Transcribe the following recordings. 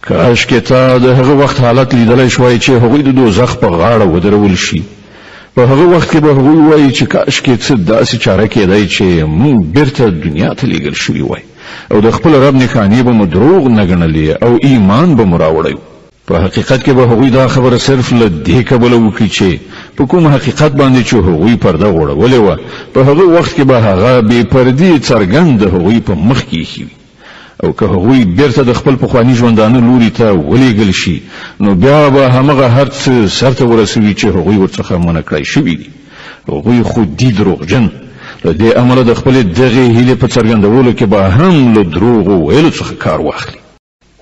کاشکې تا د هغه وخت حالت لیدلی شوای چې هغوی د دوزخ په غاړه ودرول شي. په هغه وخت کې به هغوی وایي چې کاشکې څه داسې چاره کېدای چې موږ بیرته دنیا ته لیږل شوي وای او د خپل رب نښانې به مو دروغ نه ګڼلې او ایمان به مو راوړی. په حقیقت کې به هغوی دا خبره صرف له دې کبله وکړي چې په کوم حقیقت باندې چې هغوی پرده غوړولې وه، په هغه وخت کې به هغه بې پردې څرګند د هغوی په مخ کې ایښي وي. او که هغوی بیرته د خپل پخواني ژوندانه لوري ته ولېږل شي، نو بیا به همغه هر څه سرته ورسوي چې هغوی ورڅخه منع کړای شوي دي. هغوی خو دي دروغجن. له دې امله د خپلې دغې هیلې په څرګندولو کې به هم له دروغو ویلو څخه کار واخلي.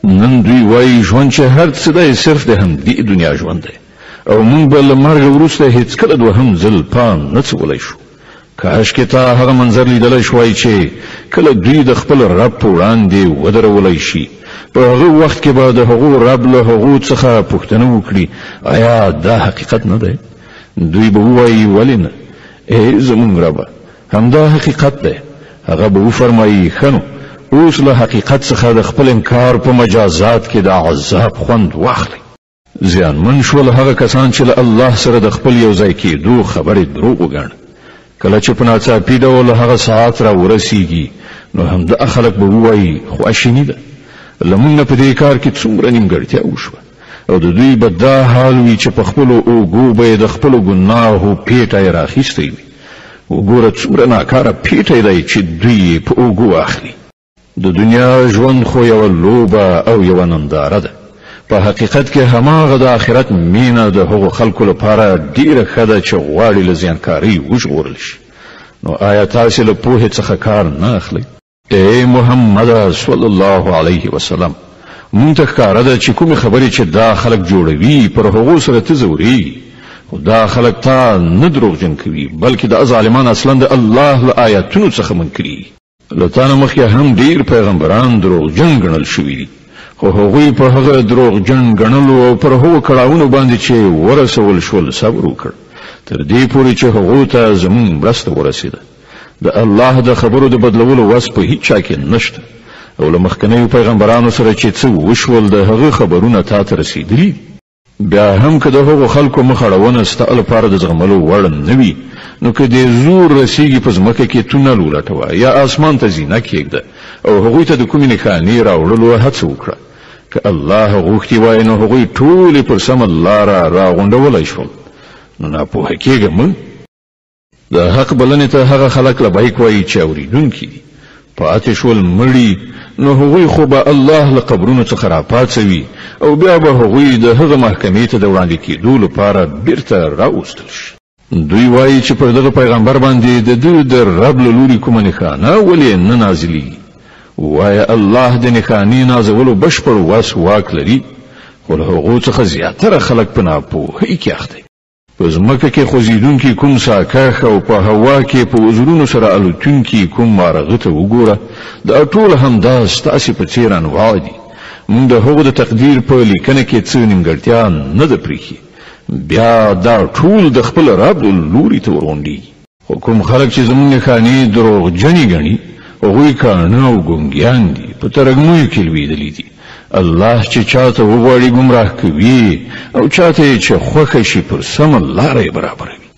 نن دوی وایي ژوند چې هر څه دی صرف د همدې دنیا ژوند دی او موږ به له مرګه وروسته هیڅکله دوهم ځل پام نه څولای شو. کاشکې تا هغه منظر لیدلی شوای چې کله دوی د خپل رب په وړاندې ودرولای شي. په هغه وخت کې به د هغو رب له هغو څخه پوښتنه وکړي، آیا دا حقیقت نه دی؟ دوی به ووایي ولې نه، ای زموږ ربه، همدا حقیقت دی. هغه به وفرمایي، ښه نو اوس له حقیقت څخه د خپل انکار په مجازات کې د عذاب خوند واخلئ. زیانمن شول هغه کسان چې له الله سره د خپل یو ځای کېدو خبرې دروغ وګڼه. کله چې په ناڅاپي ډول هغه ساعت را ورسیږي، نو همدا خلک به ووایي خواشیني ده، له موږ نه په دې کار کې څومره نیمګړتیا وشوه. او د دوی به دا حال وي چې په خپلو اوږو به یې د خپلو ګناهو پیټی راخیستی وي. وګوره څومره ناکاره پیټی دی چې دوی یې په اوږو اخلي. د دنیا ژوند خو یوه لوبه او یوه ننداره ده. په حقیقت کې هماغه د آخرت مینه د هغو خلکو لپاره ډیره ښه ده چې غواړي له زیانکارۍ وژغورل شي. نو آیا تاسې له پوهې څخه کار نه اخلئ؟ ای محمد صلی الله علیه وسلم، مونږ ته ښکاره ده چې کومې خبرې چې دا خلک جوړوي پر هغو سره ته ځورېږي، خو دا خلک تا نه دروغجن کوي، بلکې دا ظالمان اصلا د الله له آیاتونو څخه منکرېږي. له تا نه مخکې هم ډیر پیغمبران دروغجن ګڼل شوي دي، خو هغوی په هغه دروغجن ګڼلو او پر هغو کړاوونو باندې چې ورسول شول صبر وکړ، تر دې پورې چې هغو ته زموږ مرسته ورسېده. د الله د خبرو د بدلولو وس په هیچا کې نشته، او له مخکنیو پیغمبرانو سره چې څه وشول د هغه خبرونه تا ته رسېدلي. بیا هم که د هغو خلکو مخ اړونه ستا لپاره د زغملو وړ نه وي، نو که دې زور رسیږي په ځمکه کې تونل ولټوه یا آسمان ته زینه کېږده او هغوی ته د کومې نښانې راوړلو هڅه وکړه. که الله غوښتي وای نو هغوی ټولې پر سمه لاره راغونډولی شول. نو ناپوهه کېږه مه. د حق بلنې ته هغه خلک لبیک وایي چې اورېدونکي دي. پاتې شول مړي، نو هغوی خو به الله له قبرونو څخه راپاڅوي او بیا به هغوی د هغه محکمې ته د وړاندې کېدو لپاره بیرته راوستل شي. دوی وایي چې پر دغه پیغمبر باندې د ده د رب له لوري کومه نښانه ولې نه نازلېږي؟ وایه الله د نښانې نازولو بشپړ وس واک لري، خو له هغو څخه زیاتره خلک په ناپوهۍ کې اخته. په ځمکه کې خوځېدونکي کوم ساکښ او په هوا کې په وزرونو سره الوتونکي کوم مارغه ته وګوره، دا ټول همدا ستاسې په څېر انواع دي. موږ د هغو د تقدیر په لیکنه کې څه نیمګړتیا نه ده پرېښې. بیا دا ټول د خپل رب لوري ته ورغونډېږي. خو کوم خلک چې زموږ نښانې دروغجنې ګڼي، هغوی کاڼه او ګونګیان دي، په ترږمیو کې لوېدلي دي. الله چې چاته وغواړي ګمراه کوي او چاته یې چې خوښه شي پر سمه لاره یې برابروي.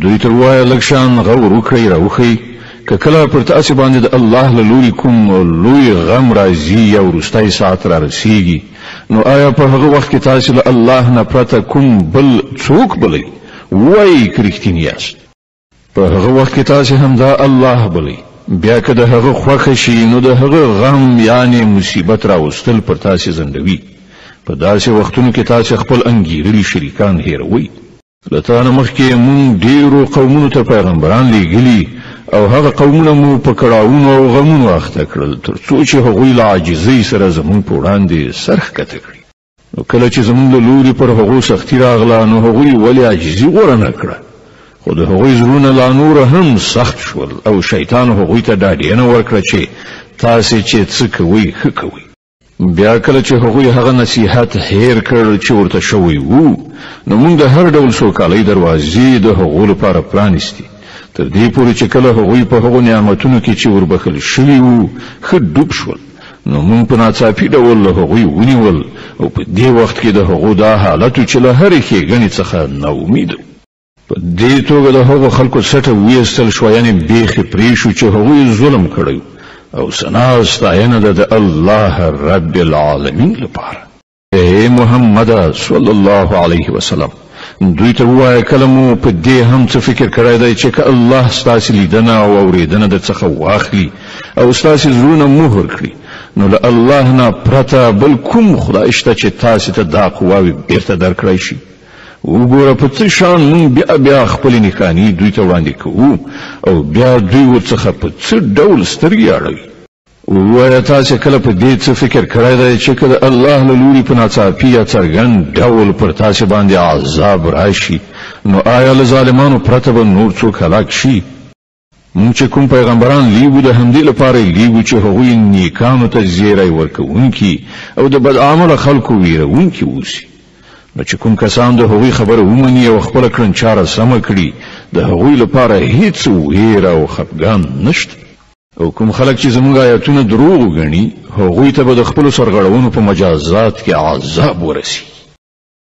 دوی ته ووایه لږ شان غور وکړئ، راوښئ که کله پر تاسې باندې د الله له لوري کوم لوی غم راځي یا وروستی ساعت را رسیږي، نو آیا په هغه وخت کې تاسې له الله نه پرته کوم بل څوک بلئ؟ ووایئ که رښتیني یاست. په هغه وخت کې تاسې همدا الله بلئ. بیا که د هغه خوښه شي نو د هغه غم یعنې مصیبت راوستل پر تاسې ځنډوي. په داسې وختونو کې تاسې خپل انګیرلي شریکان هېروئ. له تا نه مخکې مونږ ډېرو قومونو ته پیغمبران لیږلي او هغه قومونه مو په کړاوونو او غمونو اخته کړل، تر څو چې هغوی له عاجزۍ سره زموږ په وړاندې سر ښکته کړي. نو کله چې زموږ له لوري پر هغو سختي راغله، نو هغوی ولې عاجزي غوره نه کړه؟ خو د هغوی زړونه لا نور هم سخت شول او شیطان هغوی ته ډاډینه ورکړه چې تاسې چې څه کوئ ښه کوئ. بیا کله چې هغوی هغه نصیحت هېر کړ چې ورته شوی وو، نو موږ د هر ډول سوکالۍ دروازې د هغو لپاره پرانیستې، تر دې پورې چې کله هغوی په هغو نعمتونو کې چې وربخښل شوي وو ښه ډوب شول، نو موږ په ناڅاپي ډول له هغوی ونیول او په دې وخت کې د هغو دا حالت چې له هرې ښېګڼې څخه ناامید. په دې توګه د هغو خلکو څټه ویستل شوه، یعنې بیخې پرې شو چې هغوی ظلم کړی، او ثنا ستاینه ده د الله رب العالمین لپاره. اے محمد صلی الله علیه وسلم، دوی ته ووایه کله مو په دې هم څه فکر کړی دی چې که الله ستاسې لیدنه او اورېدنه در څخه واخلي او ستاسې زړونه مهر کړي، نو له الله نه پرته بل کوم خدای شته چې تاسې ته دا قواوې بیرته درکړای شي؟ وګوره په څه شان مونږ بیا بیا خپلې نښانې دوی ته وړاندې کوو او بیا دوی ورڅخه په څه ډول سترګې اړوي. ووایه تاسې کله په دې څه فکر کړی دی چې که د الله له لوري په ناڅاپي یا څرګند ډول پر تاسې باندې عذاب راشي، نو آیا له ظالمانو پرته به نور څوک هلاک شي؟ مونږ چې کوم پیغمبران لیږو د همدې لپاره یې لیږو چې هغوی نیکانو ته زیری ورکوونکي او د بدعمله خلکو ویرونکي اوسي. نو چې کوم کسان د هغوی خبره ومني او خپله کړنچاره سمه کړي، د هغوی لپاره هیڅ ویره او خپګان نشته. او کوم خلک چې زموږ آیتونه دروغ وګڼي، هغوی ته به د خپلو سرغړونو په مجازات کې عذاب ورسي.